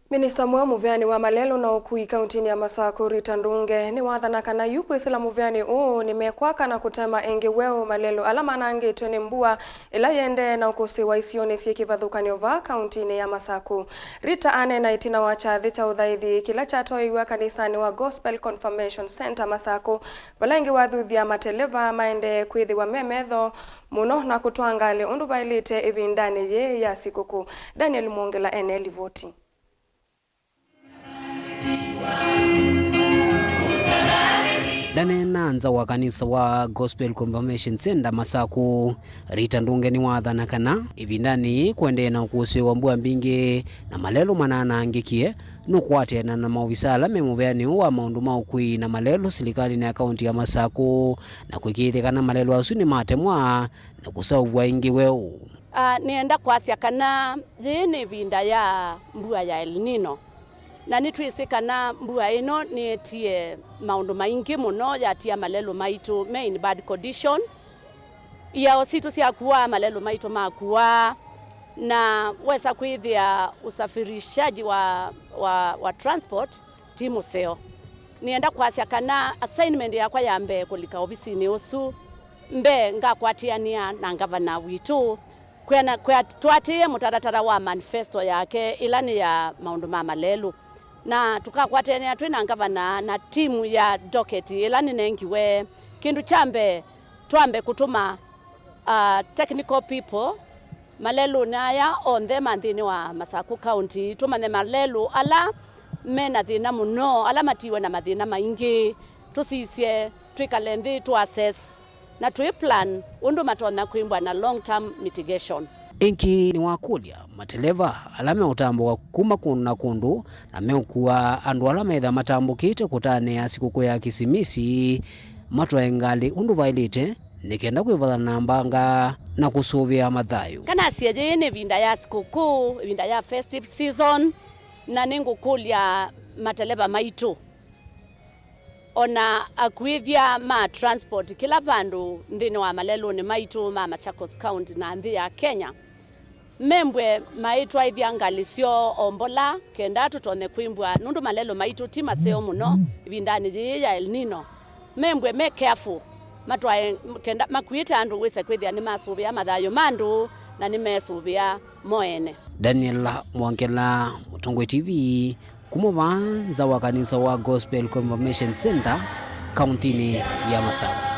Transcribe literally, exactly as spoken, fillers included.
Minista mweũ mũvĩanĩ wa malelũ na ũkui kauntinĩ ya Masakũ, Rita Ndunge, nĩwathana kana yu kwĩsĩla mũvĩanĩ ũũ nĩmekwaka na kũtema ĩngĩ weũ malelũ ala manangĩtwe nĩ mbua ĩla yĩendee na ũkũsĩĩwa isionĩ syĩ kĩvathũkany'o vaa kauntinĩ ya Masakũ. Rita aneena ĩtina wa kyathĩ kya ũthaithi kĩla kyatwaĩiw'a kanisanĩ wa Gospel Confirmation Center Masakũ, vala ĩngĩ wathuthya mateleva maendee kwĩthĩwa me metho mũno na kũtwaa ngalĩ ũndũ vaĩlĩte ĩvindanĩ yĩĩ ya sikũkũ. Daniel Mwongela ene livoti. Ndaneena nza wa kanisa wa Gospel Confirmation Center Masakũ, Rita Ndunge nĩwathana kana ĩvindanĩ yĩĩ kũendee na ũkũsĩĩwa mbua mbingĩ na malelũ mananangĩkie, nũkwatĩana na maovisa ala me mũvĩanĩ ũũ wa maũndũ ma ũkui na malelũ silikalĩnĩ ya kaunti ya Masakũ na kũĩkĩĩthya kana malelũ asu nĩmatemwa na kũseũvw'a ĩngĩ weũ. Ah, nĩenda kwasya kana yĩĩ nĩ ĩvinda ya mbua ya El Nino, na nĩtwĩsĩ kana mbua ĩno nĩetie maũndũ maingĩ mũno, yatia malelũ maitũ me in bad condition. Iao sitũ syakuaa, malelũ maitũ makuaa, na wesa kwĩthĩa usafirishaji wa, wa, wa transport ti mũseo. Nĩenda kwasya kana assignment yakwa ya mbee kũlika ovisinĩ ũsu, mbee ngakwatĩanĩa na ngavana witũ, kwĩana, kwĩa, twatĩĩe mũtalatala wa manifesto yake ĩla nĩ ya maũndũ ma malelũ, na tũkakwatĩanĩa twĩ na ngavana na timu ya docket ĩla nĩnengiwe. Kĩndũ kya mbee, twambe kũtũma, uh, technical people malelũnĩ aya onthe ma nthĩnĩ wa Masakũ County, tũmanye malelũ ala me na thĩna mũno, ala matiwe na mathĩna maingĩ, tũsisye, twĩkale nthĩ, tũ assess, na twĩ plan ũndũ matonya kwĩmbwa na long term mitigation. Ĩngĩ nĩwakũlya mateleva ala meũtambũka kuma kũndũ na kũndũ na meũkua andũ ala metha matambũkĩte kũtanĩa sikũkũ ya Kĩsimisi matwae ngalĩ ũndũ vaĩlĩte, nĩ kenda kwĩvathana na mbanga na kũsũvĩa mathayũ. Kanasye yĩĩ nĩ ĩvinda ya sikũkũ, ĩvinda ya festive season, na nĩngũkũlya mateleva maitũ, o na akuĩthya ma transport kĩla vandũ nthĩnĩ wa malelũnĩ maitũ ma Machakos County na nthĩ ya Kenya, membwe maitwaĩthya ngalĩ syoo o mbola, kenda tũtonye kwĩmbwa, nũndũ malelũ maitũ ti maseo mũno ĩvindanĩ yĩĩ ya El Nino. Membwe me careful, matwae, kenda makuĩte andũ wĩse kwĩthĩa nĩmasũvĩa mathayũ ma andũ na nĩmesũvĩa mo ene. Daniel Mwongela, Mũtongoi T V, kuma vaa nza wa kanisa wa Gospel Confirmation Center, kauntinĩ ya Masakũ.